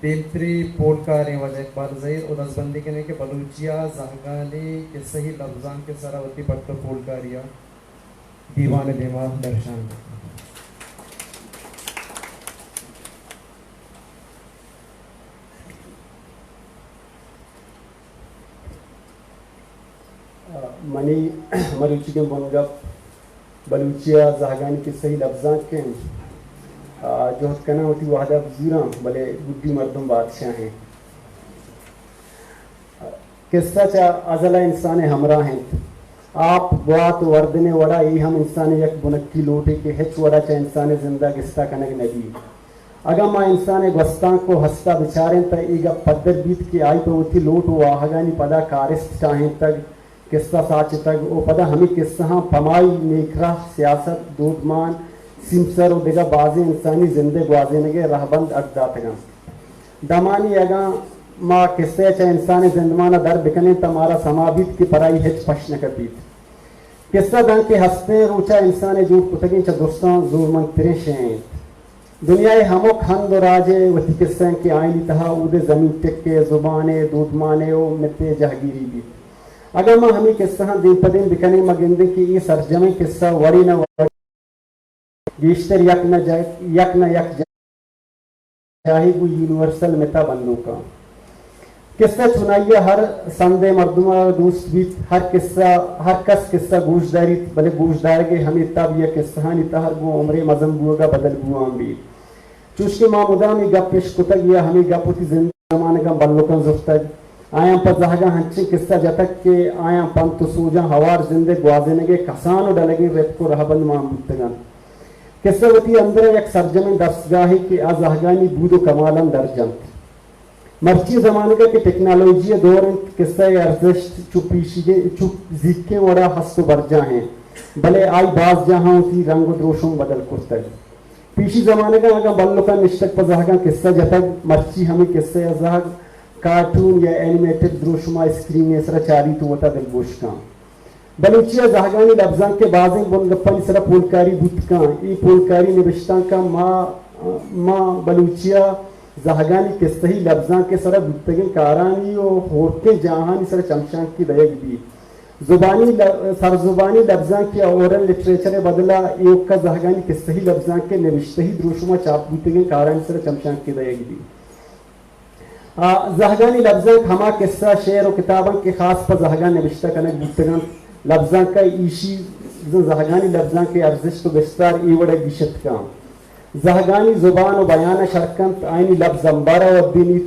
دیمتری پولکاریں واجہ اقبال زہیر ءَ دزبندی کنیں کہ بلوچی ءِ زہگانی کسہی لبزانک ءِ سرا وتی پٹ ءُ پولکاری ءَ دیوان ءِ دیما درشان کنت۔ منی مروچیگیں بنگپ بلوچی ءِ زہگانی کسہی لبزانک انت۔ آ، جہد کناں وتی وہد ءَ بزوراں، بلے گڈی مردم بادشاہ انت۔ کسہ چہ ازل ءَ انسان ءِ ہمراہ انت۔ آپ، گوات ءُ وردن ءِ وڑا اے ہم انسان ءِ یک بنکی لوٹے کہ ہچ وڑا چہ انسان ءِ زند ءَ گستا کنگ نہ بیت۔ اگاں ما انسان ءِ گوستانک ءُ ہست ءَ بچاریں تہ اے گپ پدر بیت کہ آئی پہ وتی لوٹ ءُ واہگانی پدا کارست ٹاہینتگ، کسہ ساچتگ ءُ پدا ہمے کسہاں پمائی، نیکراہ، سیاست، دودمان، سیمسر ءُ دگہ بازیں انسانی زند ءِ گوازینگ ءِ رہبند اڈ داتگ انت۔ دمانے اگاں ما کسہ ءَ چہ انسان ءِ زندمان ءَ در بکنیں تہ مارا سما بیت کہ پرائی ہچ پش نہ کپیت۔ کسہ دانکہ ہستیں روچ ءَ انسان ءِ جوڑ کتگیں چہ درستاں زورمندتریں شے انت۔ دنیا ءِ ہمک ہند ءُ راج ءِ وتی کسہ انت کہ آیانی تہا اود ءِ زمین ٹک ءِ، زبان ءِ، دودمان ءِ ءُ مت ءِ جہگیری بیت۔ اگاں ما ہمے کسہاں دیم پہ دیم بکنیں، ما گندیں کہ اے سرجمیں کسہ وڑے نہ وڑے گیشتر یک نہ جا-، یک نہ یک جاہے گوں یونیورسل مت ءَ بندوک انت۔ کسہ چونائی ءَ ہر سند ءِ مردم ءَ دوست بیت، ہر کسہ، ہر کس کسہ گوش داریت، بلے گوش دارگ ءِ ہمے تب یا کسہانی تہر گوں عمر ءِ مزن بوگ ءَ بدل بوان بیت۔ چوش کہ ما مدام اے گپ اش کتگ یا ہمے گپ وتی زند ءِ زمانگاں بلکاں زرتگ، آیاں پہ زہگاں ہنچیں کسہ جتگ کہ آیاں پنت ءُ سوجاں ہوار زند ءِ گوازینگ ءِ کسان ءُ ڈلگیں رپک ءُ رہبند مان بوتگ انت۔ کسہ وتی اندر ءَ یک سرجمیں درسگاہے کہ آ زہگانی بود ءُ کمالاں در جنت۔ مرچی زمانگ ءَ کہ ٹیکنالوجی ءِ دور انت، کسہ ءِ ارزشت چو پیشیگیں، چو زیکیں وڑا ہست ءُ برجاہ انت، بلے آئی باز جاہاں وتی رنگ ءُ دروشم بدل کرتگ۔ پیشی زمانگاں اگاں بلکاں نشتگ پہ زہگاں کسہ جتگ، مرچی ہمے کسہ ءَ زہگ کارٹون یا اینیمیٹڈ دروشم ءَ اسکرین ءِ سرا چاریت ءُ وتا دلگوش کن۔ بلوچی ءِ زہگانی لبزانک ءِ بازیں بنگپانی سرا پولکاری بوت کن۔ اے پولکاری نبشتانکاں ما، ما بلوچی ءِ زہگانی کسہی لبزانک ءِ سرا بوتگیں کارانی ءُ ہورکیں جاہانی سرا چمشانکے دئیگ بیت۔ زبانی ل-، سرزبانی لبزانک یا اورل لٹریچر ءِ بدل ءَ ایوک ءَ زہگانی کسہی لبزانک ءِ نبشتہی دروشم ءَ چاپ بوتگیں کارانی سرا چمشانکے دئیگ بیت۔ آ، زہگانی لبزانک ہما کسہ، شعر ءُ کتاب انت کہ خاص پہ زہگاں نبشتہ کنگ بوتگ انت۔ لبزانک ءِ ایشی بزاں زہگانی لبزانک ءِ ارزشت ءُ بستار اے وڑ ءَ گیشت کن۔ زہگانی زبان ءُ بیان ءَ شر کنت، آیانی لبز امبار ءَ ودینیت،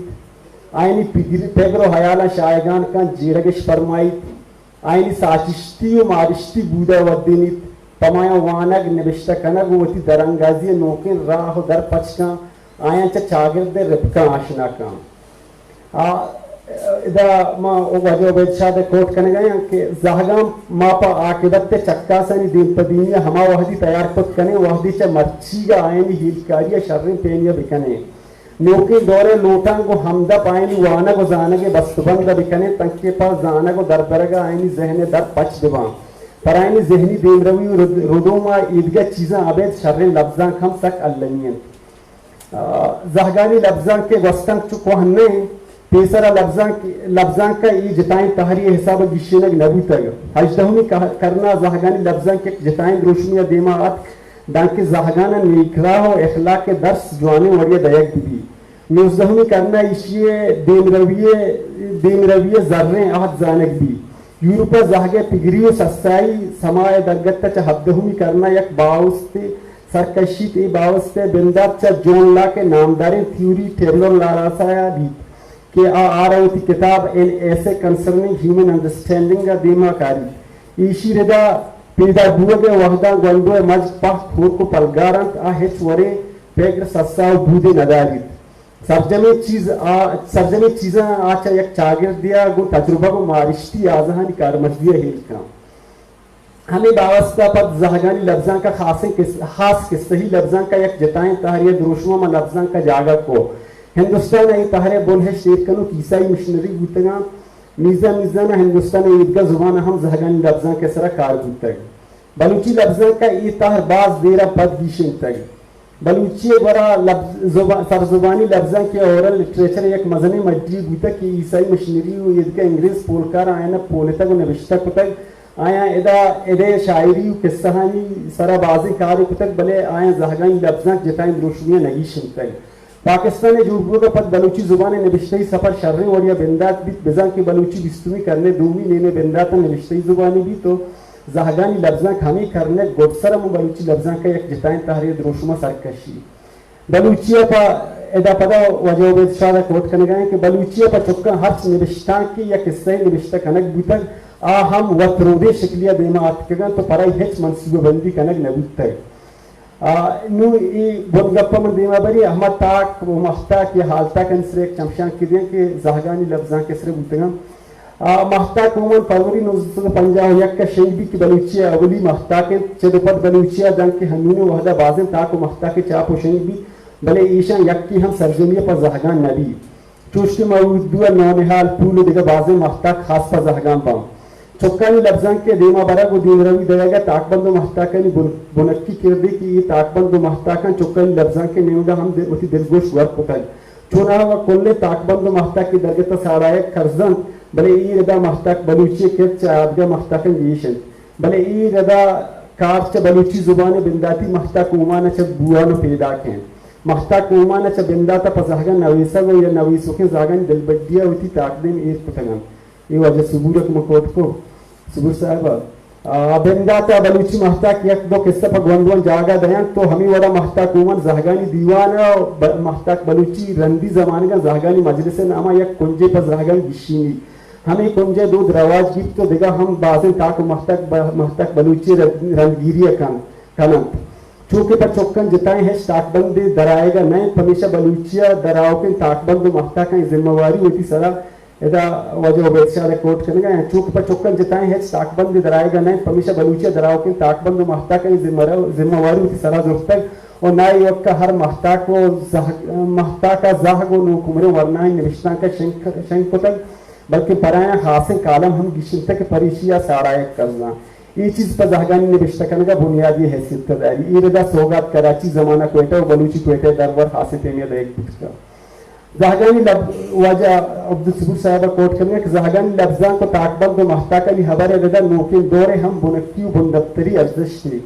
آیانی پگر، پگر ءُ ہیالاں شاہگان کنت، جیڑگ اش پرمائیت۔ آیانی ساچشتی ءُ مارشتی بود ءَ ودینیت، پمایاں وانگ، نبشتہ کنگ ءُ وتی درانگازی ءِ نوکیں راہ ءُ در پچ کن، آیاں چہ چاگرد ءِ رپکاں آشنا کن۔ آ، ادا ما واجہ عبید شاد ءِ کوٹ کنگ ءَ آں کہ زہگاں ما پہ عاقبت ءِ چکاسانی دیم پہ دیمی ءَ ہما وہدی تیار کت کنیں، وہدے چہ مرچیگ ءَ آیانی ہیلکاری ءَ شریں پیمے ءَ بکنیں۔ نوکیں دور ءِ لوٹاں گوں ہمدپ آیانی وانگ ءُ زانگ ءِ بست ءُ بند ءَ بکنیں، تنکہ پہ زانگ ءُ دربرگ ءَ آیانی ذہن ءِ در پچ بہ باں۔ پر آیانی ذہنی دیمروی ءُ رد-، ردوم ءَ ایدگہ چیزاں ابید شریں لبزانک ہم سک المی انت۔ آ، زہگانی لبزانک ءِ گوستنک چو کوہن نہ انت۔ پیسر ءَ لبزانک، لبزانک ءَ اے جتائیں تہرے ءِ حساب ءَ گیشینگ نہ بوتگ۔ ہژدہمی کہ-، کرن ءَ زہگانی لبزانک یک جتائیں دروشمے ءَ دیما اتک، دانکہ زہگان ءَ نیکراہ ءُ اخلاق ءِ درس جوانیں وڑے ءَ دئیگ بہ بیت۔ نوزدہمی کرن ءَ ایشی ءِ دیمروی ءِ، دیمروی ءِ زریں عہد زانگ بیت۔ یورپ ءَ زہگ ءِ پگری ءُ سسائی سما ءِ درگت ءَ چہ ہبدہمی کرن ءَ یک باوستے سرکشیت۔ اے باوست ءِ بندات چہ جون لاک ءِ نامداریں تھیوری ٹیبلو راسا ءَ بیت کہ آ آرا وتی کتاب An Essay Concerning Human Understanding ءَ دیما کاریت۔ ایشی ردا پیدا بوگ ءِ وہداں گونڈو ءِ مجگ پہک، ہورک ءُ پلگار انت، آ ہچ وڑیں پگر، سسا ءُ بودے نداریت۔ سرجمیں چیز آ، سرجمیں چیزاں آ چہ یک چاگردے ءَ گوں تجربگ ءُ مارشتی آزہانی کارمرزی ءَ ہیل کن۔ ہمے باوست ءَ پد زہگانی لبزانک ءَ خاصیں کس-، خاص کسہی لبزانک ءَ یک جتائیں تہرے ءِ دروشم ءَ ماں لبزانک ءَ جاگہ کو۔ ہندوستان ءَ اے تہر ءِ بن ہشت ایرکنوک عیسائی مشنری بوتگ انت۔ میزان میزان ءَ ہندوستان ءِ ایدگہ زباناں ہم زہگانی لبزانک ءِ سرا کار بوتگ۔ بلوچی لبزانک ءَ اے تہر باز دیر ءَ پد گیشینتگ۔ بلوچی ءِ گورا لبز-، زبا-، سرزبانی لبزانک یا اورل لٹریچر یک مزنیں مڈی بوتگ کہ عیسائی مشنری و ایدگہ انگریز پولکار آیان ءَ پولتگ و نبشتہ کتگ۔ آیاں ادا ادے شاعری و قصہانی سرا بازیں کارے کتگ، بلے آیاں زہگانی لبزانک جتائیں دروشمے ءَ نگیشینتگ۔ پاکستان ءِ جوڑ بوگ ءَ پد بلوچی زبان ءِ نبشتہی سفر شریں وڑے ءَ بندات بیت، بزاں کہ بلوچی بیستمی کرن ءِ دومی نیم ءِ بندات ءَ نبشتہی زبانے بیت و زہگانی لبزانک ہمے کرن ءِ گڈسر ءَ ماں بلوچی لبزانک ءَ یک جتائیں تہرے ءُ دروشم ءَ سر کشی۔ بلوچی ءَ پہ ادا پدا واجہ عبید شاد ءَ کوٹ کنگ ءَ ایں کہ بلوچی ءَ پہ چکاں ہرچ نبشتانکے یا قصہے نبشتہ کنگ بوتگ، آ ہم وت رودیں شکلے ءَ دیما اتکگ انت و پرائی ہچ منصوبہ بندی کنگ نہ بوتگ۔ آ، نوں اے بنگپ ءَ من دیما بریں، ہما تاک و مہتاک یا ہالتاکانی سر ءَ یک چمشانکے دیاں کہ زہگانی لبزانک ءِ سر ءَ بوتگ انت۔ آ، مہتاک عموماً فروری نوزدہ سد و پنجاہ و یک ءَ شنگ بیت کہ بلوچی ءِ اولی مہتاک انت، چد و پد بلوچی ءَ دانکہ ہنونیں وہد ءَ بازیں تاک و مہتاک چاپ و شنگ بیت، بلے ایشاں یکے ہم سرجمی ءَ پہ زہگاں نہ بیت۔ چوش کہ ما اردو ءَ نونہال، پول و دگہ بازیں مہتاک خاص پہ زہگاں باں۔ چکانی لبزانک ءِ دیما برگ و دیمروی دئیگ ءَ تاکبند و مہتاکانی بن-، بنکی کردے کہ اے تاکبند و مہتاکاں چکانی لبزانک ءِ نیمگ ءَ ہم دل-، وتی دلگوش گور کتگ۔ چوناہا و کلیں تاکبند و مہتاک کہ درگت ءَ ساڑایگ کرز انت، بلے اے ردا مہتاک بلوچی ءِ کرد چہ آدگہ مہتاکاں گیش انت۔ بلے اے ردا کار چہ بلوچی زبان ءِ بنداتی مہتاک اومان ءَ چہ بوان و پیداک انت۔ مہتاک اومان ءَ چہ بندات ءَ پہ زہگاں نویسگ و یا نویسوکیں زہگانی دلبڈی ءَ وتی تاکدیم ایر کتگ انت۔ اے واجہ صبور ءَ کہ من کوٹ کو، صبور صاحب ءَ، آ، بندات ءَ بلوچی مہتاک یک دو قصہ پہ گونڈواں جاگہ دینت تو ہمے وڑا مہتاک اومان زہگانی دیوان ءَ ب-، مہتاک بلوچی رندی زمانگاں زہگانی مجلس ءِ نام ءَ یک کنجے پہ زہگاں گیشینی۔ ہمے کنج ءِ دود رواج گیپت و دگہ ہم بازیں تاک و مہتاک ب-، مہتاک بلوچی ر-، رندگیری ءَ کن-، کن انت۔ چو کہ پہ چکاں جتائیں ہچ تاکبندے درآیگ ءَ نہ انت، پمیشا بلوچی ءَ درآؤکیں تاکبند و مہتاکاں اے ذمہ واری وتی سرا ادا واجہ عبید شاد ءَ کوٹ کنگ ءَ انت۔ چو کہ پہ چکاں جتائیں ہچ تاکبندے درآیگ ءَ نہ انت، پمیشا بلوچی ءَ درآؤکیں تاکبند و مہتاکاں اے ذمہ رو-، ذمہ واری وتی سرا زرتگ و ناں ایوک ءَ ہر مہتاک و زہگ-، مہتاک ءَ زہگ و نوکمریں ورناہیں نبشتانک ءَ شنگ، شنگ کتگ، بلکیں پرایاں خاصیں کالم ہم گیشینتگ کہ پریشی ءَ ساڑایگ کرزاں۔ اے چیز پہ زہگانی نبشتہ کنگ ءَ بنیادی حیثیت ءَ داری۔ اے ردا سوگات کراچی، زمانہ کوئٹہ و بلوچی کوئٹہ ءِ درور خاصیں پیمے ءَ دئیگ بوتگ۔ زہگانی لب-، واجہ عبدالصبور صاحب ءَ کوٹ کنگ ءَ کہ زہگانی لبزانک و تاکبند و مہتاکانی ہبر ءِ ردا نوکیں دور ءِ ہم بنکی و بندپتری ارزشتے۔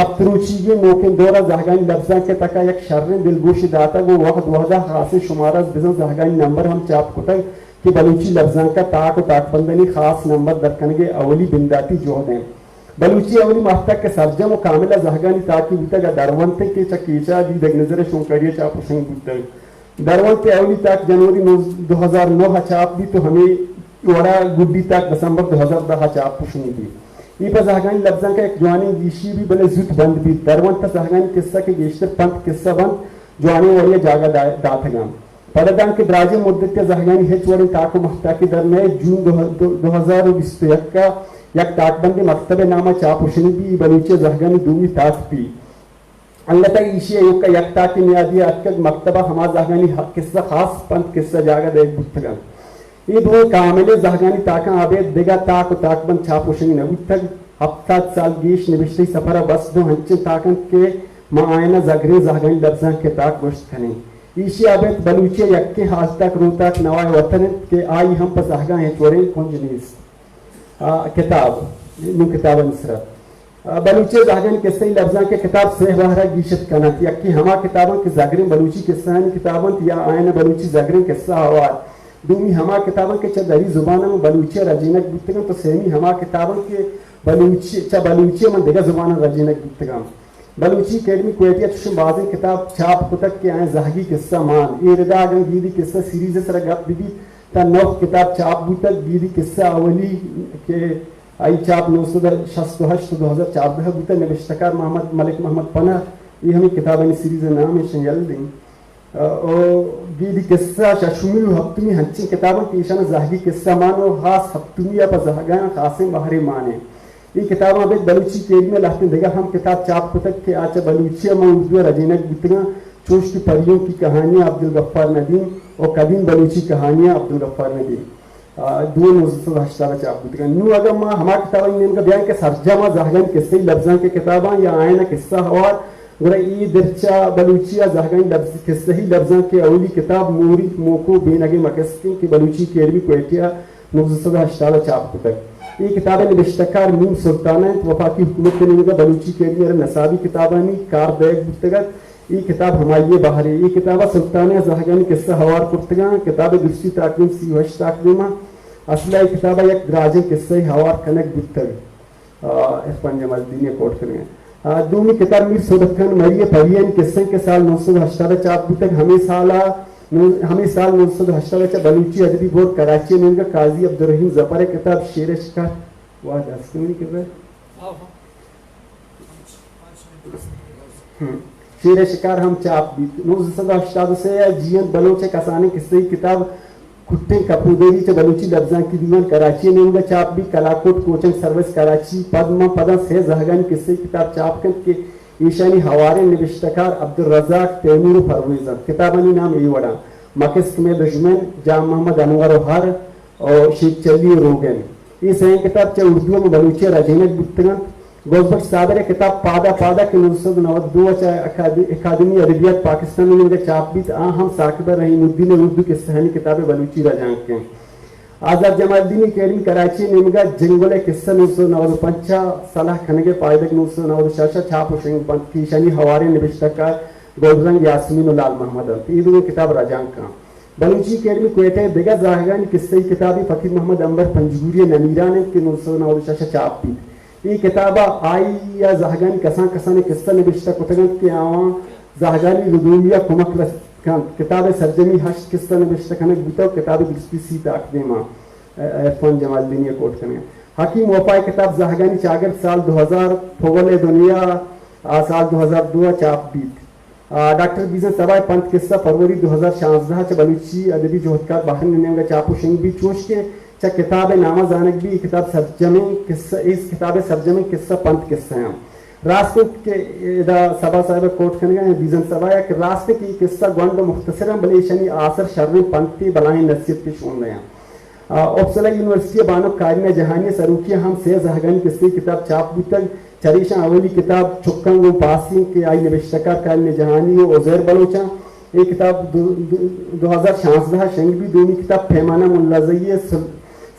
ہپت روچیگیں نوکیں دور ءَ زہگانی لبزانک ءِ تک ءَ یک شریں دلگوشے داتگ و وہد وہد ءَ خاصیں شمارہ ءَ بزاں زہگانی نمبر ہم چاپ کتگ کہ بلوچی لبزانک ءَ تاک و تاکبندانی خاص نمبر در کنگ ءِ اولی بنداتی جہد انت۔ بلوچی ءِ اولی مہتاک کہ سرجم و کامل ءَ زہگانی تاکے بوتگ ءَ درونت انت کہ چہ کیچا دیدگ نظر ءِ شونکاری ءَ چاپ و شنگ بوتگ۔ درونت ءِ اولی تاک جنوری نوز-، دو ہزار نو ءَ چاپ بیت و ہمے وڑا گڈی تاک دسمبر دو ہزار دہ ءَ چاپ و شنگ بیت۔ اے پہ زہگانی لبزانک ءَ یک جوانیں گیشی بیت، بلے زوت بند بیت۔ درونت ءَ زہگانی کسہ کہ گیشتر پنت کسہ بنت، جوانیں وڑے ءَ جاگہ دا-، داتگ انت۔ پدا دانکہ دراجیں مدتے ءَ زہگانی ہچ وڑیں تاک و مہتاکے در نئیت، جون دو، دو، دو ہزار و بیست و یک ءَ یک تاکبندے مکتب ءِ نام ءَ چاپ و شنگ بیت، اے بلوچی ءِ زہگانی دومی تاک بیت۔ انگت ءَ ایشی ءَ ایوک ءَ یک تاکے نیادی ءَ اتکگ، مکتب ءَ ہما زہگانی ہ-، کسہ خاص پنت کسہ جاگہ دئیگ بوتگ انت۔ اے دوئیں کاملیں زہگانی تاکاں ابید دگہ تاک و تاکبند چاپ و شنگ نہ بوتگ۔ ہپتاد سال گیش نبشتہی سفر ءَ بس دو انچیں تاک انت کہ ما آیان ءَ زگریں زہگانی لبزانک ءِ تاک گوشت کنیں۔ ایشی ءَ ابید بلوچی ءِ یکیں ہالتاک روتاک نوائے وطن انت کہ آئی ہم پہ زہگاں ہچ وڑیں کنج نیست۔ آ، کتاب، نوں کتابانی سرا۔ آ، بلوچی ءِ زہگانی کسہی لبزانک ءِ کتاب سہ بہر ءَ گیشت کن انت۔ یکے ہما کتاباں کہ زگریں بلوچی کسہانی کتاب انت یا آیان ءَ بلوچی زگریں کسہ ہوار۔ دومی ہما کتاباں کہ چہ دری زبان ءَ بلوچی ءَ رجینگ بوتگ انت و سیمی ہما کتاباں کہ بلوچی، چہ بلوچی ءَ من دگہ زباناں رجینگ بوتگ انت۔ بلوچی اکیڈمی کوئٹہ ءَ چوشیں بازیں کتاب چاپ کتگ کہ آیاں زہگی کسہ مان۔ اے ردا اگاں گیدی کسہ سیریز ءِ سرا گپ بہ بیت، تاں نُہ کتاب چاپ بوتگ۔ گیدی کسہ اولی کہ آئی چاپ نو سد شست و ہشت و دو ہزار چاردہ بوتگ، نبشتہ کار محمد، ملک محمد پناہ، اے ہمے کتابانی سیریز ءِ نام اِش اِنت، یل دیں۔ ءُ گیدی کسہ ششمی و ہپتمی ہنچیں کتاب اَنت کہ ایشان ءَ زہگی کسہ مان و ہاس ہپتمی ءَ پہ زہگاں خاصیں بہرے مان اِنت۔ اے کتاباں ابید بلوچی اکیڈمی ءَ لہتیں دگہ ہم کتاب چاپ کتگ کہ آ چہ بلوچی ءَ ماں اردو ءَ رجینگ بوتگ اَنت، چوش کہ پریوں کی کہانیاں عبدالغفار ندیم و قدیم بلوچی کہانیاں عبدالغفار ندیم۔ آ، دوئیں نوزدہ سد ہشتاد ءَ چاپ بوتگ اَنت۔ نوں اگاں ما ہما کتابانی نیمگ ءَ بیایں کہ سرجم ءَ زہگانی کسہی لبزانک ءِ کتاباں یا آیان ءَ کسہ ہوار گڑا اے درچ ءَ بلوچی ءَ زہگانی لبز، کسہی لبزانک ءِ اولی کتاب موری موکو بینگ ءِ مکسکیں کہ بلوچی اکیڈمی کوئٹہ ءَ نوزدہ سد ءُ ہشتاد ءَ چاپ کتگ۔ اے کتاب ءِ نبشتہ کار میم سلطانہ اِنت۔ وفاقی حکومت ءِ نیمگ ءَ بلوچی اکیڈمی ءَ را نصابی کتابانی کار دئیگ بوتگ اَت۔ اے کتاب ہمائی ءِ بہرے۔ اے کتاب ءَ سلطانہ ءَ زہگانی کسہ ہوار کرتگ اَنت۔ کتاب ءِ درستی تاکدیم سی ءُ ہشت تاکدیم اَنت۔ اصل ءَ اے کتاب ءَ یک دراجیں کسہ ءِ ہوار کنگ بوتگ۔ آ، عرفان جمالدینی ءِ کوٹ کنگ ءَ۔ آ، دومی کتاب میر صدف خان مری ءِ پریانی کسہ اِنت کہ سال نو سد ءُ ہشتاد ءَ چاپ بوتگ۔ ہمے سال ءَ، نو، ہمے سال نو سد ءُ ہشتاد ءَ چہ بلوچی ادبی بورڈ کراچی ءِ نیمگ ءَ قاضی عبدالرحیم ظفر ءِ کتاب شیر ءِ شکار، واہ، دست منی کردار۔ ہم۔ شیر ءِ شکار ہم چاپ بیت۔ نوزدہ سد ءُ ہشتاد ءُ سے ءَ جیئند بلوچ ءِ کسانیں کسہی کتاب کٹیں کپودری چہ بلوچی لبزانکی دیوان کراچی ءِ نیمگ ءَ چاپ بیت۔ کلاکوٹ کوچنگ سروس کراچی پد ماں پداں سئے زہگانی کسہی کتاب چاپ کنت کہ ایشانی ہواریں نبشتہ کار عبدالرزاق، تیمور ءُ پرویز اَنت۔ کتابانی نام اے وڑ اَنت: مکسک مئے دژمن، جان محمد انور ءُ ہر، ءُ شیک چلی ءُ روگن۔ اے سئیں کتاب چہ اردو ءَ ماں بلوچی ءَ رجینگ بوتگ اَنت۔ غوث بخش صابر ءِ کتاب پادا پادا کہ نوزدہ سد ءُ نود ءُ دو ءَ چہ اکاد-، اکادمی ادبیات پاکستان ءِ نیمگ ءَ چاپ بیت، آ ہم ثاقب رحیم الدین ءِ اردو کسہانی کتاب ءِ بلوچی رجانک اِنت۔ آزات جمالدینی اکیڈمی کراچی ءِ نیمگ ءَ جنگل ءِ کسہ نوزدہ سد ءُ نود ءُ پنچ ءَ، سلاہ کنگ ءِ پائدگ نوزدہ سد ءُ نود ءُ شش ءَ چاپ ءُ شنگ بنت کہ ایشانی ہواریں نبشتہ کار گلرنگ یاسمین ءُ لال محمد اَنت۔ اے دوئیں کتاب رجانک اَنت۔ بلوچی اکیڈمی کوئٹہ ءِ دگہ زہگانی کسہی کتابے فقیر محمد عنبر پنجگوری ءِ نمیران اِنت کہ نوزدہ سد ءُ نود ءُ شش ءَ چاپ بیت۔ اے کتاب ءَ آئی ءَ زہگانی کسان کسانیں کسہ نبشتہ کتگ اَنت کہ آواں زہگانی ردومی ءَ کمک رست کنت۔ کتاب ءِ سرجمی ہشت کسہ نبشتہ کنگ بوتگ ءُ کتاب ءِ درستی سی تاکدیم اَنت۔ عرفان جمالدینی ءِ کوٹ کنگ ءَ۔ حکیم وفا ءِ کتاب زہگانی چاگرد سال دو ہزار، پھول ءِ دنیا، آ سال دو ہزار دو ءَ چاپ بیت۔ آ، ڈاکٹر بیزن صبا ءِ پنت کسہ فروری دو ہزار شانزدہ ءَ چہ بلوچی ادبی جہدکار بحرین ءِ نیمگ ءَ چاپ ءُ شنگ بیت، چوش کہ چہ کتاب ءِ نام ءَ زانگ بیت، اے کتاب سرجمیں کسہ، اے کتاب ءِ سرجمیں کسہ پنت کسہ اَنت۔ راست اِنت کہ ادا صبا صاحب ءِ کوٹ کنگ ءَ، بیزن صبا ءَ، کہ راست اِنت کہ اے کسہ گونڈ ءُ مختصر اَنت، بلے ایشانی آسر شریں پنتے، بلاہیں نصیحتے شون دئینت۔ آ، اپسلا یونیورسٹی ءِ بانک کارینا جہانی ءِ سروکی ءَ ہم سئے زہگانی کسہی کتاب چاپ بوتگ۔ چریشاں اولی کتاب چکاں گوں پاسی اِنت کہ آئی ءِ نبشتہ کار کارینا جہانی ءُ عزیر بلوچ اَنت۔ اے کتاب دو، دو، دو ہزار شانزدہ ءَ شنگ بیت۔ دومی کتاب پیمانہ ملازئی ءِ سل-،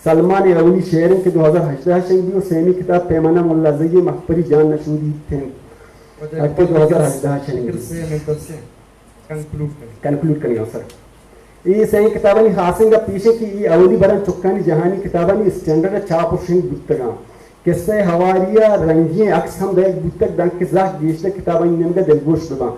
سلمان ءِ اولی شعر اِنت کہ دو ہزار ہژدہ ءَ شنگ بیت ءُ سیمی کتاب پیمانہ ملازئی ءِ مہپری جان نشودیت اِنت کہ دو ہزار ہژدہ ءَ شنگ بیت۔ کنکلوڈ کنیں۔ کنکلوڈ کنیں، ہاں سر۔ اے سئیں کتابانی خاصیں گپ ایش اِنت کہ اے اولی براں چکانی جہانی کتابانی اسٹینڈرڈ ءَ چاپ ءُ شنگ بوتگ اَنت۔ کسہ ءِ ہواری ءَ رنگیں عکس ہم دئیگ بوتگ، دانکہ زہگ گیشتر کتابانی نیمگ ءَ دلگوش بہ باں۔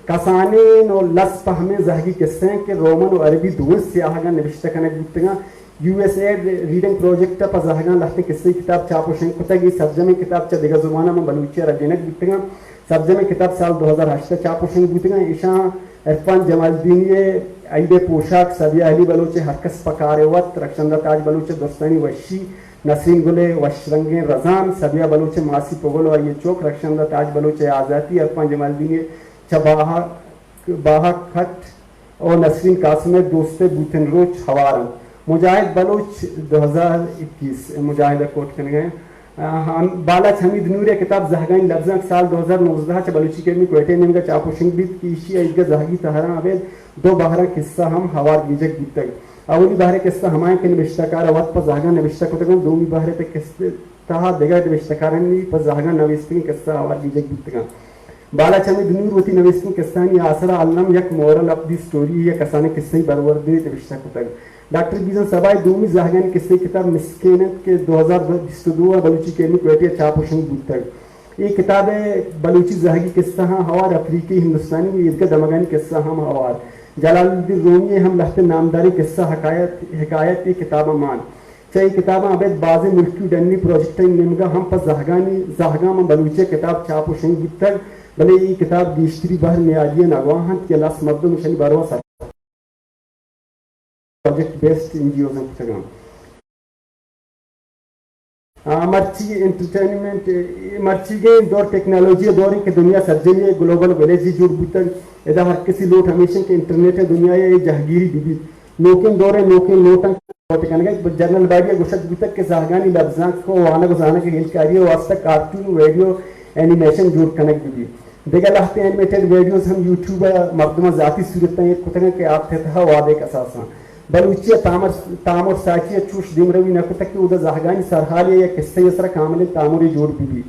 کسانیں ءُ لس پہمیں زہگی کسہ اَنت کہ رومن ءُ عربی دوئیں سیاہگاں نبشتہ کنگ بوتگ اَنت۔ U S aid reading project ءَ پہ زہگاں لہتیں کسہی کتاب چاپ ءُ شنگ کتگ۔ اے سرجمیں کتاب چہ دگہ زباناں ماں بلوچی ءَ رجینگ بوتگ اَنت۔ سرجمیں کتاب سال دو ہزار ہشت ءَ چاپ ءُ شنگ بوتگ اَنت۔ ایشاں عرفان جمالدینی ءِ عید ءِ پوشاک، صبیحہ علی بلوچ ءِ ہرکس پہ کار ءِ وت، رخشندہ تاج بلوچ ءِ درستانی وشی، نسرین گل ءِ وش رنگیں رزان، صبیحہ بلوچ ءِ ماسی پگل ءُ آئی ءِ چک، رخشندہ تاج بلوچ ءِ آزاتی، عرفان جمالدینی ءِ چہ باہا، باہا کٹ، ءُ نسرین قاسم ءِ دوست ءِ بوتن روچ ہوار اَنت۔ مجاہد بلوچ دو ہزار اکیس ءِ مجاہد ءَ کوٹ کنگ ءَ اِنت۔ آ، ہم-، بالاچ حمید نور ءِ کتاب زہگانی لبزانک سال دو ہزار نوزدہ ءَ چہ بلوچی اکیڈمی کوئٹہ ءِ نیمگ ءَ چاپ ءُ شنگ بیت کہ ایشی ءَ ایدگہ زہگی تہراں ابید دو بہراں کسہ ہم ہوار گیجگ بوتگ۔ اولی بہر ءِ کسہ ہما اِنت کہ نبشتہ کار ءَ وت پہ زہگاں نبشتہ کتگ اَنت، دومی بہر ءِ تہ ءَ دگہ نبشتہ کارانی پہ زہگاں نویستگیں کسہ ہوار گیجگ بوتگ اَنت۔ بالاچ حمید نور وتی نویستگیں کسہانی آسر ءَ الم یک مورل آف دی سٹوری یا کسانیں کسہی بروردے نبشتہ کتگ۔ ڈاکٹر بیزن صبا ءِ دومی زہگانی کسہی کتاب مسکین اِنت کہ دو ہزار بیست ءُ دو ءَ بلوچی اکیڈمی کوئٹہ ءَ چاپ ءُ شنگ بوتگ۔ اے کتاب ءَ بلوچی زہگی کسہاں ہوار، افریقی، ہندوستانی ءُ ایدگہ دمگانی کسہ ہم ہوار۔ جلال الدین رومی ءِ ہم لہتیں نامداریں کسہ حکایت، حکایت اے کتاب ءَ مان۔ چہ اے کتاباں ابید بازیں ملکی ءُ ڈنی پروجیکٹانی نیمگ ءَ ہم پہ زہگانی، زہگاں ماں بلوچی ءَ کتاب چاپ ءُ شنگ بوتگ، بلے اے کتاب گیشتری بہر نیادی ءَ نہ گواہ اَنت کہ لس مردم ایشانی بارو ءَ سر project based N G Os کتگ اَنت۔ آ، مرچی انٹرٹینمنٹ، مرچیگیں دور ٹیکنالوجی ءِ دورے کہ دنیا سرجمی ءَ گلوبل ویلیجے جوڑ بوتگ، ادا ہر کسی لوٹ ہمیش اِنت کہ انٹرنیٹ ءِ دنیا ءَ اے جہگیری بہ بیت۔ نوکیں دور ءِ نوکیں لوٹاں پروموٹ کنگ ءَ۔ جنرل باڈی ءَ گوشگ بوتگ کہ زہگانی لبزانک ءُ وانگ ءُ زانگ ءِ ہیلکاری ءِ واستہ کارٹون، ویڈیو، اینیمیشن جوڑ کنگ بہ بیت۔ دگہ لہتیں اینیمیٹڈ ویڈیوز ہم یوٹیوب ءَ مردماں ذاتی صورت ءَ ایر کتگ انت کہ آ تھتہ ءَ وادے کساس انت۔ بلوچی ءِ تامر، تامر ساچی ءَ چوش دیمروی نہ کتگ کہ اودا زہگانی سرحالے یا کسہ ءِ سرا کاملیں تامرے جوڑ بہ بیت۔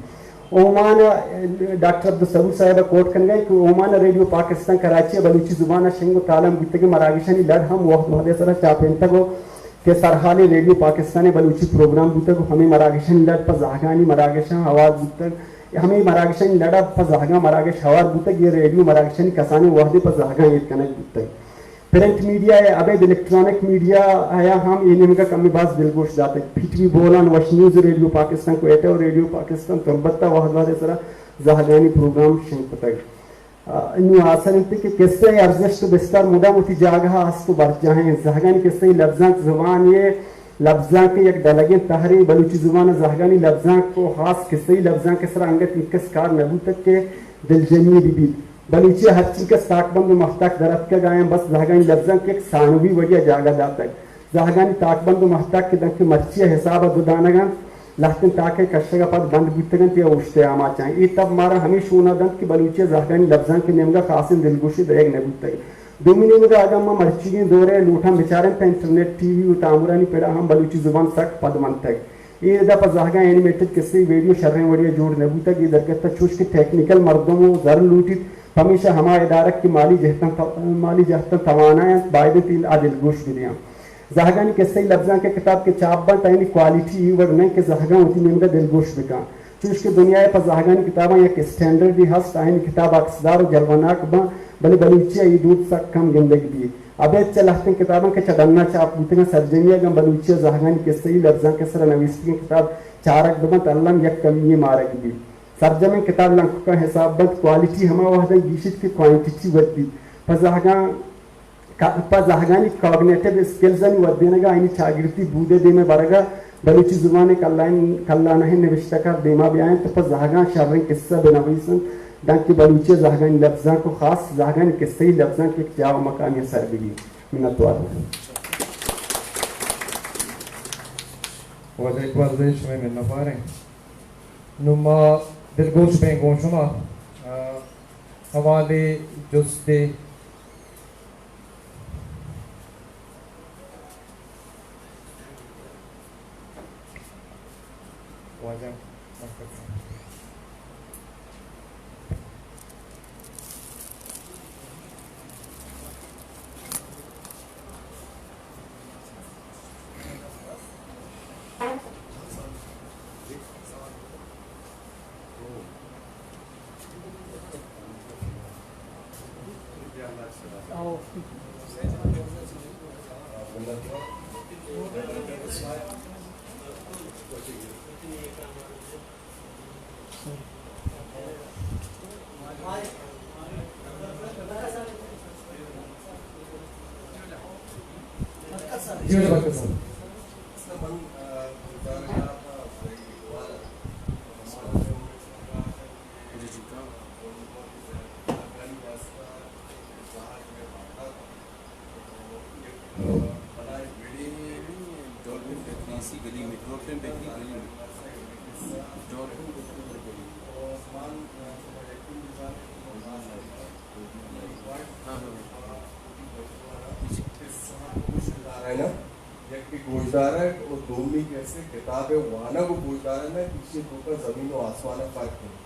اومان ءَ، ڈاکٹر عبدالصبور صاحب ءَ کوٹ کنگ ءَ کہ اومان ءَ ریڈیو پاکستان کراچی ءَ بلوچی زبان ءَ شنگ ءُ تالان بوتگیں مراگشانی لڑ ہم وہد وہد ءِ سرا چاپینتگ ءُ کہ سرحالیں ریڈیو پاکستان ءِ بلوچی پروگرام بوتگ ءُ ہمے مراگشانی لڑ پہ زہگانی مراگشاں ہوار بوتگ۔ ہمے مراگشانی لڑ ءَ پہ زہگاں مراگش ہوار بوتگ، اے ریڈیو مراگشانی کسانیں وہدے پہ زہگاں ایر کنگ بوتگ۔ پرنٹ میڈیا ءَ ابید الیکٹرانک میڈیا ءَ ہم اے نیمگ ءَ کمے باز دلگوش داتگ۔ پی ٹی وی بولان، وش نیوز، ریڈیو پاکستان کوئٹہ ءُ ریڈیو پاکستان تربت ءَ وہد وہد ءِ سرا زہگانی پروگرام شنگ کتگ۔ آ، انوں آسر انت کہ کسہ ءِ ارزشت ءُ بستار مدام وتی جاگہ ءَ است ءُ برجاہ انت۔ زہگانی کسہ ءِ لبزانک زبان ءِ لبزانک ءِ یک ڈلگیں تہرے۔ بلوچی زبان ءَ زہگانی لبزانک ءُ خاص کسہ ءِ لبزانک ءِ سرا انگت اینکس کار نہ بوتگ کہ دلجمی بہ بیت۔ بلوچی ءَ ہرچینکس تاکبند ءُ مہتاک در اتکگ، آیاں بس زہگانی لبزانک یک ثانوی وڑے ءَ جاگہ داتگ۔ زہگانی تاکبند ءُ مہتاک کہ دانکہ مرچی ءِ حساب ءَ دو دانگ انت، لہتیں تاک ءِ کشگ ءَ پد بند بوتگ انت یا اوشت ءِ آماچ انت۔ اے تب مارا ہمے شون ءَ دنت کہ بلوچی ءَ زہگانی لبزانک ءِ نیمگ ءَ خاصیں دلگوشے دئیگ نہ بوتگ۔ دومی نیمگ ءَ اگاں ما مرچیگیں دور ءِ لوٹاں بچاریں تہ انٹرنیٹ، ٹی وی ءُ تامرانی پڑ ءَ ہم بلوچی زبان سک پد منتگ۔ اے رد ءَ پہ زہگاں اینیمیٹڈ کسہی ویڈیو شریں وڑے ءَ جوڑ نہ بوتگ۔ اے درگت ءَ چوش کہ ٹیکنیکل مردم ءُ زر لوٹیت، پمیشا ہما ادارگ کہ مالی جہتاں تو-، مالی جہتاں توانا انت، باید انت آ دلگوش بدیاں۔ زہگانی کسہی لبزانک ءِ کتاب کہ چاپ بنت، آیانی کوالٹی اے وڑ نہ انت کہ زہگاں وتی نیمگ ءَ دلگوش بکن۔ چوش کہ دنیا ءَ پہ زہگانی کتاباں یک اسٹینڈرڈے ہست، آیانی کتاب عکسدار ءُ جلوہ ناک بنت، بلے بلوچی ءَ اے دود سک کم گندگ بیت۔ ابید چہ لہتیں کتاباں کہ چہ ڈن ءَ چاپ بوتگ انت، سرجمی ءَ اگاں بلوچی ءَ زہگانی کسہی لبزانک ءِ سرا نویستگیں کتاب چارگ بہ بنت، الم یک کمی یے مارگ بیت۔ سرجمیں کتاب لنککاں حساب بنت، کوالٹی ہما وہداں گیشیت کہ کوانٹیٹی ودیت۔ پہ زہگاں، کا-، پہ زہگانی کاگنیٹیو اسکلزانی ودینگ ءَ، آیانی چاگردی بود ءِ دیم ءَ برگ ءَ، بلوچی زبان ءِ کلان-، کلانہیں نبشتہ کار دیما بیاینت ءُ پہ زہگاں شریں کسہ بنویس انت، دانکہ بلوچی ءِ زہگانی لبزانک ءُ خاص زہگانی کسہی لبزانک یک جاہ ءُ مکانی ءَ سر بہ بیت۔ منتوار۔ واجہ اقبال زئی، شمئے منتوار ایں۔ نوں ما دلگوش بیں گوں شما، آ، سوالے، جستے۔ واجہ مکتب۔ یکے گوشدارگ ءُ دومی کسے کتاب ءِ وانگ ءُ گوشدارگ ءَ، ایشی ءِ توکا زمین ءُ آسمان ءِ فرق انت۔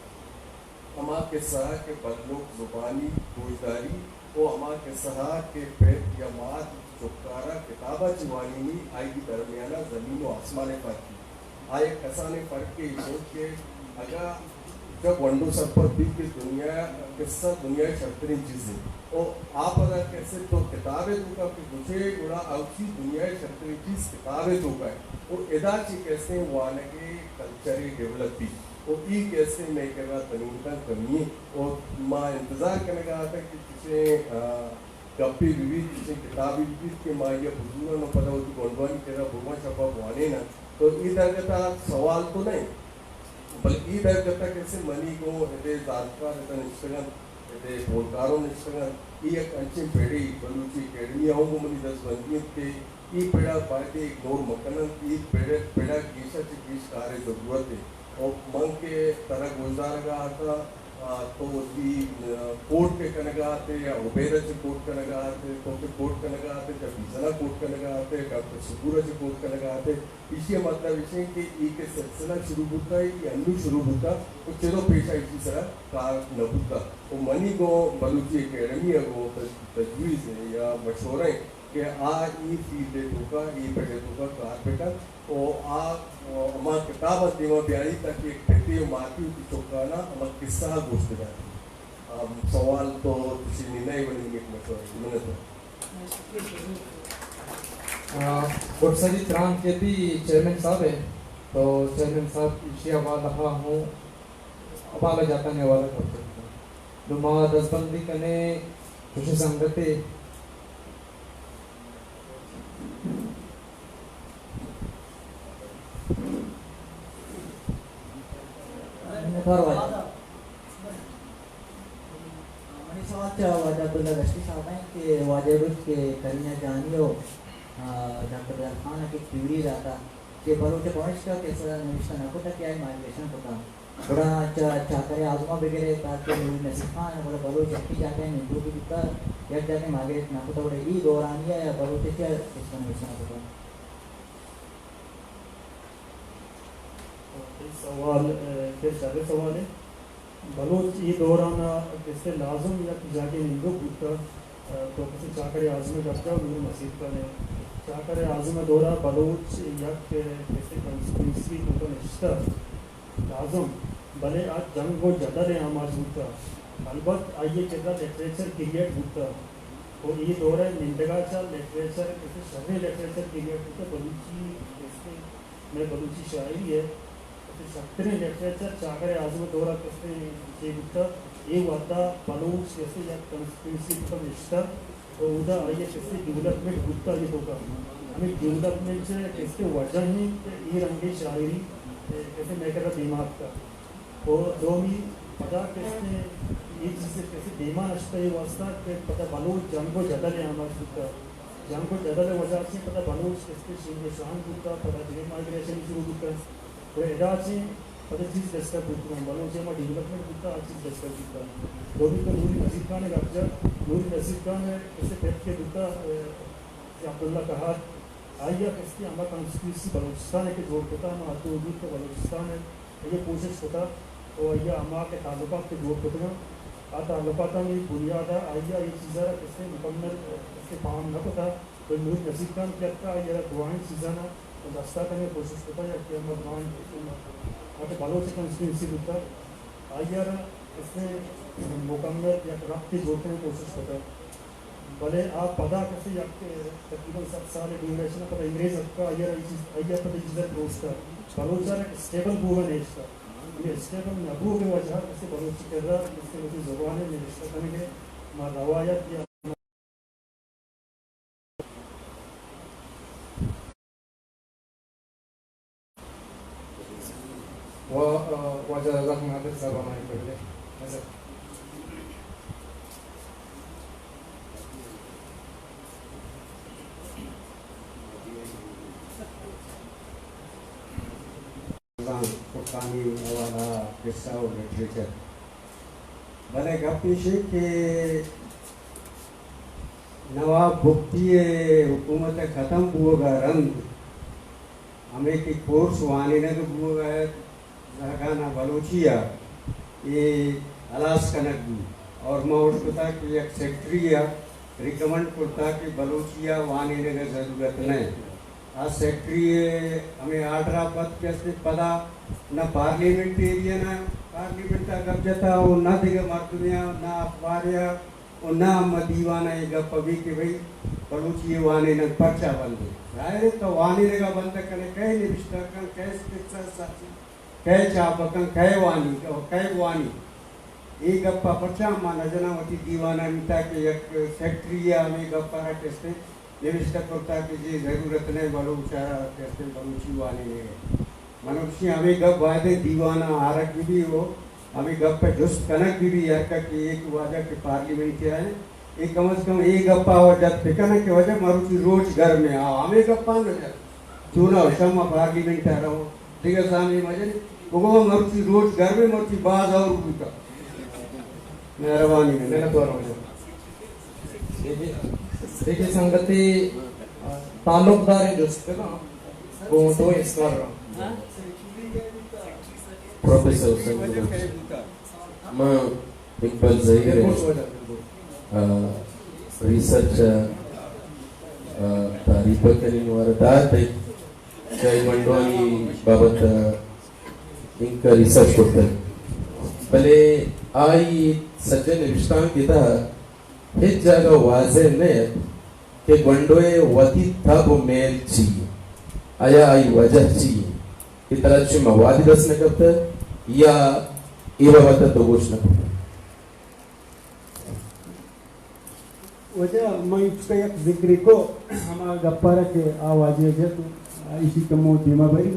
ہما کسہ ءَ کہ بلوک زبانی گوشداری ءُ ہما کسہ ءَ کہ پت یا مات چکار ءَ کتاب ءَ چہ وانینی، آئی درمیان ءَ زمین ءُ آسمان ءِ فرق انت۔ آ یک کسانیں فرقے ایش انت کہ اگاں چہ گونڈو سرپد بیت کہ دنیا ءِ کسہ دنیا ءِ شرتریں چیزے، ءُ آ پدا کسے تو کتابے توکا کہ گوشے، گڑا اوشی دنیا ءِ شرتریں چیز کتابے توکا انت۔ ءُ ادا چہ کسے وانگ ءِ کلچرے ڈیولپ بیت۔ ءُ ای کسے مئے کرا تنینتاں کمی انت۔ ءُ ما انتظار کنگا اتاں کہ چشیں، آ، گپے بہ بیت، چشیں کتابے بہ بیت کہ ما آئی ءَ بزوراں ءُ پدا وتی گونڈوانی کرا برواں، شپ ءَ بوانیناں۔ تو اے درگت ءَ سوال تو نہ انت، بلے اے درگت ءَ کسے منی گوں ادے زانتکار ادا نشتگ انت، ادے پولکار ہم نشتگ انت۔ اے یک انچیں پڑے، بلوچی اکیڈمی ءَ ہم گوں منی دزبندی انت کہ اے پڑ ءَ بایدیں اگنور مہ کن انت۔ اے پڑ، پڑ ءَ گیش ءَ چہ گیش کارے ضرورت انت۔ ءُ من کہ ترا گوشدارگ ءَ اتاں، آ، تو وتی، آ، کوٹ کہ کنگا آتے یا اوبیرا چہ کوٹ کنگا آتے، تو کہ کوٹ کنگا آتے، چہ بیزنا کوٹ کنگا آتے، ڈاکٹر شکورا چہ کوٹ کنگا آتے، ایشی ءِ مطلب ایش انت کہ اے کہ سلسلہ شروع بوتا، اے انو شروع بوتا، و چدو پیشا ایشی سرا کار نہ بوتا۔ و منی گوں بلوچی اکیڈمی ءَ گوں تج-، تجویز انت یا مشورہ انت کہ آ اے فیلڈ ءِ توکا، اے پڑ ءِ توکا کار بکن و آ، و ہما کتاب ءَ دیما بیاری تاکہ یک پتے و ماتے وتی چکانا ہما قصہ ءَ گوشت بداتی۔ آ، سوال تو تشینی نہ، بلے یک مشورہ۔ منت۔ آ، گڈ سجی تران کے پی چیئرمین صاحب ہے، تو چیئرمین صاحب ایشی حوالہ ہوں حوالہ جاتانی حوالہ کرتے ہیں۔ نو ما دزبندی کنے خوشی سنگتے۔ منتوار واجہ۔ منی سوال چہ واجہ عبداللہ دشتی صاحب انت کہ واجہ گوشت کہ کرینا جانی و، آ، ڈاکٹر بلال خان ءَ کہ تھیوری داتا کہ بلوچ ءَ پمیشکا قصہ نوشتہ نہ کتا کہ آئی مائگریشن کتا۔ گڑا چہ چاکر اعظم ءَ بگرے تاکہ نوری نصیر خان ءَ، گڑا بلوچ یکے جاگہ ءَ نندوک بوتا، یک جاگہ ءَ مائگریٹ نہ کتا، گڑا اے دورانی ءَ یا بلوچ ءَ چہ قصہ نوشتہ نہ کتا۔ تئی سوال، اے، پھر شریں سوالے۔ بلوچ اے دوران ءَ کسے لازم یک جاگہے نندوک بوتگ، اے، تو کسے چاکر اعظم ءِ گپ جاؤ، نور نصیر خان ءِ۔ چاکر اعظم ءِ دور ءَ بلوچ یک، اے، کسے کانسٹیٹوئنسی ءِ توکا نشتگ لازم، بلے آ جنگ و جدل ءِ آماچ بوتگ۔ البت آئی ءِ کرا لٹریچر کریئیٹ بوتگ۔ و اے دور ءِ نندگ ءَ چہ لٹریچر، کسے شریں لٹریچر کریئیٹ بوتگ، بلوچی کسے مئے بلوچی شاعری ءِ کسے شرتریں لٹریچر چاکر اعظم ءِ دور ءَ کسے چے بوتگ، اے وھد ءَ بلوچ کسے یک کانسٹیٹوئنسی ءِ توکا نشتگ و اودا آئی ءِ کسے ڈیولپمنٹ بوتگ، آئی ءِ توکا ہمے ڈیولپمنٹ ءِ کسے وجہ انت کہ اے رنگیں شاعری کسے مئے کرا دیما اتکگ۔ و دومی پدا کسے اے چیز کسے دیما نشتہ اے واسطہ کہ پدا بلوچ جنگ و جدل ءِ آماچ بوتگ۔ جنگ و جدل ءِ وجہ چہ پدا بلوچ کسے شنگ و شانگ بوتگ، پدا دگہ مائگریشن شروع بوتگ۔ گڑا ادا چہ پدا چیز ڈسٹرب بوتگ، بلوچ ءِ ہما ڈیولپمنٹ بوتگ، آ چیز ڈسٹرب بوتگ۔ دومی تو نوری نصیر خان ءِ گپ جت، نوری نصیر خان ءِ کسے پت کہ بوتگ، اے، عبداللہ قہار، آئی ءَ کسے ہما کانسٹیٹوئنسی بلوچستان ءَ کہ جوڑ کتگ، ہما حد و حدود کہ بلوچستان ءَ آئی ءَ کوشش کتگ و آئی ءَ ہما کہ تعلقات کہ جوڑ کتگ انت، آ تعلقاتانی بنیاد ءَ آئی ءَ اے چیز ءَ را کسے مکمل، کسے فہم نہ کتگ۔ بلے نوری نصیر خان کہ اتکگ، آئی ءَ را درائیں چیزاں را دستا کنگ ءِ کوشش کتگ، یا کہ ہما درائیں، آ کہ بلوچ کانسٹیٹوئنسی بوتگ، آئی ءَ را کسے مکمل یک ربطے جوڑ کنگ ءِ کوشش کتگ۔ بلے آ پدا کسے یک تقریباً سد سال ءِ ڈیوریشن ءَ پدا انگریز اتکگ، آئی ءَ را اے چیز، آئی ءَ پدا اے چیز ءَ پروشتگ۔ بلوچ ءَ را اسٹیبل بوگ ءَ نیشتگ۔ ہمے اسٹیبل نہ بوگ ءِ وجہ ءَ کسے بلوچی کرا کسے وتی زبان ءِ نبشتہ کنگ ءِ ما روایت یا و، آ، واجہ رضا خان عادل صاحب ہماری پہلے۔ نظام پٹانی حوالہ قصہ و لٹریچر۔ بلے گپ ایش انت کہ نواب بگٹی ءِ حکومت ءِ ختم بوگ ءَ رند ہمے کہ کورس وانینگ بوگ ءَ ات زہگان ءَ بلوچی ءَ، اے ہلاس کنگ بوت اور ما اوشتاتگ کہ یک سیکرٹری ءَ ریکمنڈ کرتگ کہ بلوچی ءَ وانینگ ءِ ضرورت نہ انت۔ آ سیکرٹری ءِ ہمے آرڈر ءَ پد کہ است پدا نہ پارلیمنٹیرین ءَ پارلیمنٹ ءَ گپ جتا و نہ دگہ مردمے ءَ، نہ اخبارے ءَ و نہ ہم دیوان ءَ اے گپ ءَ بی کہ بھئی بلوچی ءِ وانینگ پرچا بند انت۔ ظاہر انت تو وانینگ ءَ بند کنے، کئے نبشتہ کن، کئے قصہ سازی، کئے چاپ کن، کئے وانی، کئے بوانی۔ اے گپ ءَ پرچا ما نہ جناں وتی دیوان ءَ، انت کہ یک سیکرٹری ءَ ہمے گپ ءَ را کستے نبشتہ کرتا کہ جی ضرورت نہ بلوچ ءَ را کستے بلوچی وانینگ ءِ۔ من گوشی ہمے گپ باید انت دیوان ءَ آرگ بہ بی و ہمے گپ ءِ جست کنگ بہ بی ہر کس کہ ایک واجہ کہ پارلیمنٹ ءَ اے کم از کم اے گپ ءَ جت بکن کہ واجہ مروچی روچ گرم ءَ، آ ہمے گپ ءَ نہ جت۔ چوناہا شما پارلیمنٹ ءَ رو، دگہ سامی مجن، بگو مروچی روچ گرم ءَ، مروچی باز اور بوتا۔ مہربانی۔ منت وار۔ دیکھیں سنگتی، تعلقدار جست بکن گوں دو اسکالر۔ پروفیسر حسین بلوچ۔ من اقبال زہیر ءِ، آ، ریسرچ ءَ، آ، تعریف کنیں، وارا دات ءَ کہ آئی گونڈوانی بابت ءَ انکا ریسرچ کرتگ، بلے آئی سجہ نبشتانک ءِ تہا ہچ جاگہ واضح نہ اِنت کہ گونڈو ءِ وتی تب و میل چی اِنت، آیا آئی وجہ چی اِنت؟ کہ ترا چہ موادی دست نہ کپتہ یا اے بابت ءَ تو گوش نہ کپتہ؟ واجہ، من اینچکا یک ذکرے کو ہما گپارا کہ آ واجہ جت، ایشی کمو دیما بری۔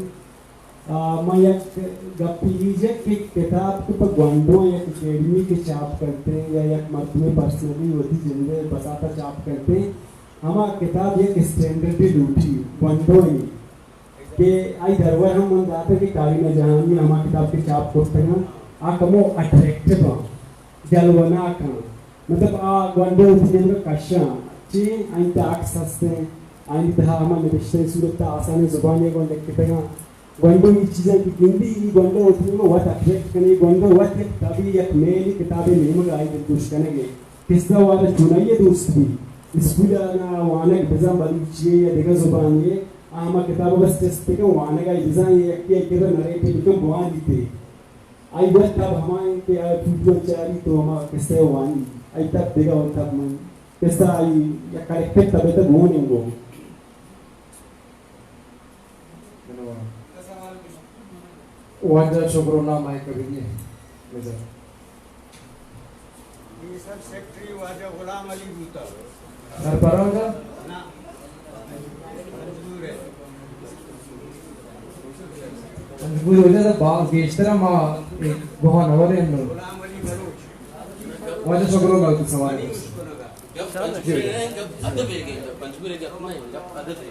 آ، من یک گپے ای جت کہ کتاب کہ پہ گونڈواں یک اکیڈمی کہ چاپ کرتے یا یک مردمے پرسنلی وتی جندے بساتا چاپ کرتے، ہما کتاب یک اسٹینڈرڈے لوٹی گونڈوانی۔ کہ آئی درور ہم من داتگ کہ کارینہ جہانی ءِ ہما کتاب کہ چاپ کرتگ اَنت، آ کمو اٹریکٹیو اَنت، جلوہ ناک اَنت۔ مطلب، آ گونڈو وتی نیمگ ءَ کشاں، چی آئی تہا عکس ہست اَنت، آئی تہا ہما نبشتہ ءِ صورت ءَ آسانیں زبانے ءَ گوں لکھتگ اَنت۔ گونڈو اے چیزاں کہ گندی، اے گونڈو وتی نیمگ ءَ وت اٹریکٹ کنے، گونڈو وت یک تبے، یک میلے کتابے نیمگ ءَ آئی دلگوش کنگ ءَ۔ قصہ وارا چونائی ءَ دوست بی، اسکول ءَ نا وانگ بزاں بلوچی ءَ یا دگہ زبانے ءَ، آ ہما کتاب ءَ بس چست بکن، وانگ ءَ بزاں یکے ءِ کرا نریٹ بکن، بوان دیتے۔ آئی وت تب ہما اِنت کہ آ فوٹو چاری تو ہما قصہ ءَ وانی، آئی تب دگہ وت تب من قصہ آئی یک کلیکٹڈ تب ءِ تب گون اِنت گوں۔ واجہ شکر اللہ مائک ءَ بگی۔ اے سب سیکرٹری واجہ غلام علی بوتا۔ سرپرا واجہ؟ نہ۔ پنجگور ءِ۔ پنجگور واجہ، تو باز گیشتر ما گوہان ہورے ہم۔ غلام علی بلوچ۔ واجہ شکر اللہ تو سوال۔ گپ پنجگور ءِ، گپ ادب ءِ، گپ پنجگور ءِ گپ نہ، گپ ادب ءِ۔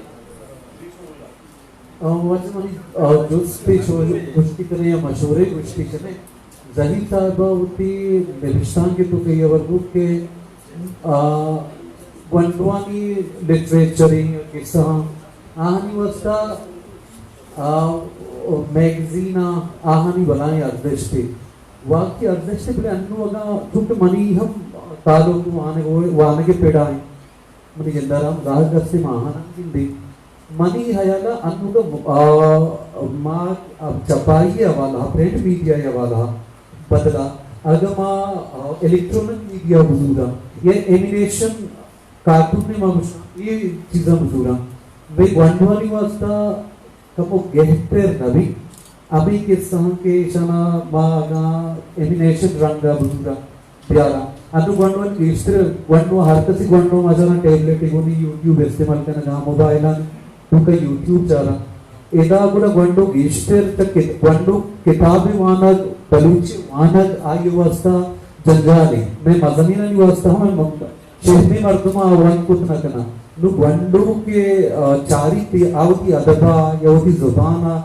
آ، واجہ منی، آ، جست پیش گوشتی کنے یا مشورے گوشتی کنے۔ زہیر صاحب ءَ وتی نبشتانک ءِ توکا اے ہبر بوت کہ، آ، گونڈوانی لٹریچر یا قصہ آں، آہانی واسطہ، آ، میگزین آں، آہانی بلائیں ارزشتے۔ واقعی ارزشتے، بلے انوں اگاں چونکہ منی ہم تعلق وانگ، وانگ ءِ پڑا اِنت۔ منی گندارا ہم زاہگ ہستیں، ما آہاں ہم گندیں۔ منی ہیالا انوگا م-، آ، ما چپائی ءِ حوالہ، پرنٹ میڈیا ءِ حوالہ بدلا اگاں ما، آ، الیکٹرانک میڈیا بزوراں یا اینیمیشن، کارٹون ءَ ما گوشاں، اے چیزاں بزوراں، بھئی گونڈوانی واسطہ کمو گہتر نہ بی۔ ہمے قصہ ہم کہ ایشانا ما اگاں اینیمیشن رنگ ءَ بزوراں، بیاراں۔ انوں گونڈو گیشتر، گونڈو ہر کسی گونڈو ما چاراں ٹیبلٹ ءَ گونی یوٹیوب استعمال کنگ ءَ، موبائل ءِ توکا یوٹیوب چاراں۔ ادا گڑا گونڈو گیشتر تک کت-، گونڈو کتابے وانگ، بلوچی وانگ آئی واسطہ جنجالے۔ مئے مزنینانی واسطہ ہم، شہمی مردم آ ون کت نہ کناں۔ نوں گونڈو کہ، آ، چاریت آ وتی ادب ءَ یا وتی زبان ءَ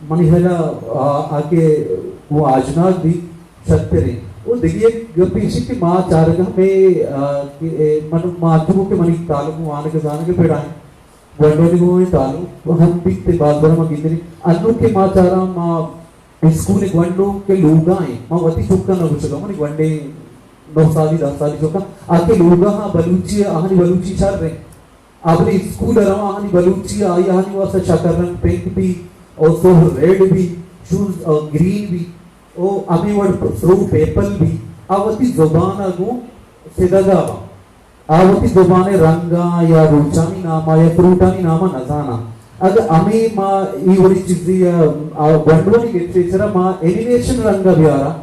منی ہیال ءَ، آ، آ کہ گوں آجناگ بیت شرتریں۔ او دگہ یک گپے ایش کہ ما چارگ ءَ ہمے، آ، کہ، اے، من، ما چو کہ منی تعلق وانگ ءُ زانگ ءِ پڑا اِنت۔ گونڈوانی گوں اے تعلق ہم بیت، باز بر ما گندیں۔ انوں کہ ما چاراں، ما اسکول ءِ گونڈو کہ لوگا ایں، ما وتی چکاں نہ گوشگا، منی گونڈیں نو سالی، دہ سالی چکاں، آ کہ لوگا ہاں بلوچی، آہانی بلوچی شر ایں۔ آ بلے اسکول ءَ رواں، آہانی بلوچی، آئی آہانی واسطہ شکر رنگ پنک بی، او سہر ریڈ بی، شوز، آ، گرین بی، او ہمے وڑ سرو پیپل بی، آ وتی زبان ءَ گوں سدگا باں۔ آ وتی زبان ءِ رنگاں یا روچانی نام ءَ یا فروٹانی نام ءَ نہ زاناں۔ اگاں ہمے ما اے وڑیں چیزے ءَ، آ، گونڈوانی لٹریچر ءَ ما اینیمیشن رنگ ءَ بیاراں،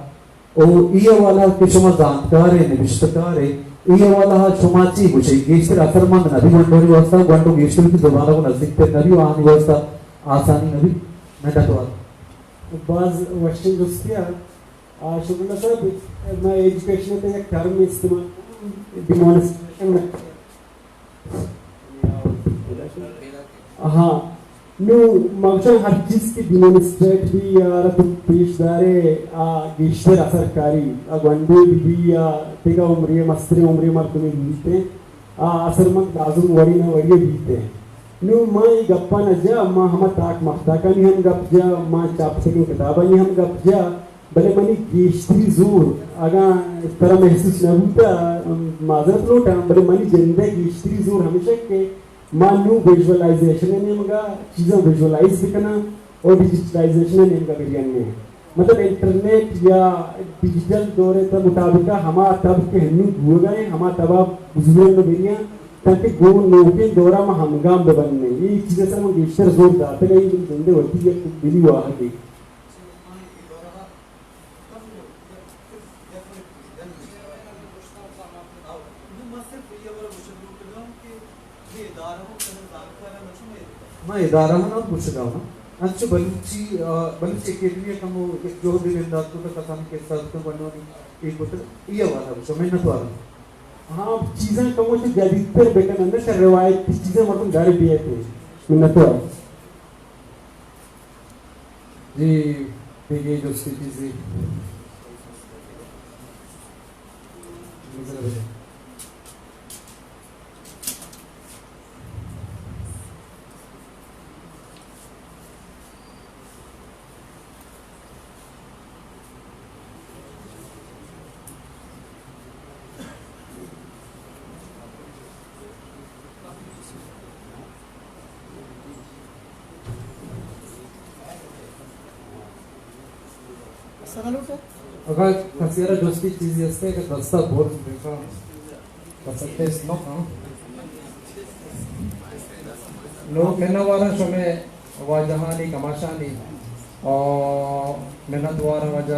او اے حوالہ کہ شما زانتکار ئے، نبشتکار ئے، اے حوالہ شما چی گوش ئے؟ گیشتر اثرمند نہ بی گونڈوانی واسطہ، گونڈو گیشتر وتی زبان ءَ گوں نزیکتر نہ بی، آہانی واسطہ آسانی نہ بی۔ منت وار۔ باز وشیں جستے ءَ۔ آ، شکر اللہ صاحب، ما ایجوکیشن ءِ تہ یک ٹرم استعمال، ڈیمانسٹریشن۔ ہاں۔ نوں ما گوشاں ہر چیز کہ ڈیمونسٹریٹ بی یا را تو پیش دارے، آ گیشتر اثر کاری، آ گونڈوے بی بی یا دگہ عمرے، مستریں عمرے مردمے بیتے، آ اثر مند لازم وڑی نہ وڑی بیتے۔ نوں ما اے گپاں نہ جا، ما ہما تاک ماہتاکانی ہم گپ جا، ما چاپ کنگیں کتابانی ہم گپ جا، بلے منی گیشتری زور، اگاں ترا محسوس نہ بوتا، معذرت لوٹاں، بلے منی جند ءِ گیشتری زور ہمیشہ کہ ما نوں ویژولائزیشن ءِ نیمگا چیزاں ویژولائز بکناں اور ڈیجیٹلائزیشن ءِ نیمگا بریان۔ مطلب انٹرنیٹ یا ڈیجیٹل دور ءِ مطابق ہما تب کہ ہنوں بوگا ہیں، ہما تبا بزورن بریاں، تاکہ گوں نوکیں دورا ما ہمگام ببنیں۔ یہ چیز سر من گیشتر زور داتگ، یہ جند ءِ وتی یک دلی واہگے۔ ما ادارہ ہم گوشگا ہوں۔ انچو بلوچی، آ، بلوچی اکیڈمی ءَ کمو یک جہدے بندات کتگ، کسانی کہ سر کن بنونی اے کتگ، اے حوالہ گوشاں، منت وارم۔ ہاں، چیزاں کمو چو جدیدتر بکن، ہمیشہ روایتی چیزاں مردم در بیت۔ منت وارم۔ جی، دیگہ جستی چیزی؟ اگاں کسی را جستی چیزی ہستے کہ دستا برز بکن، بس ٹیسٹ نہ کن۔ لوگ منوارا شمے واجہانی کماشانی اور منت وارا واجہ۔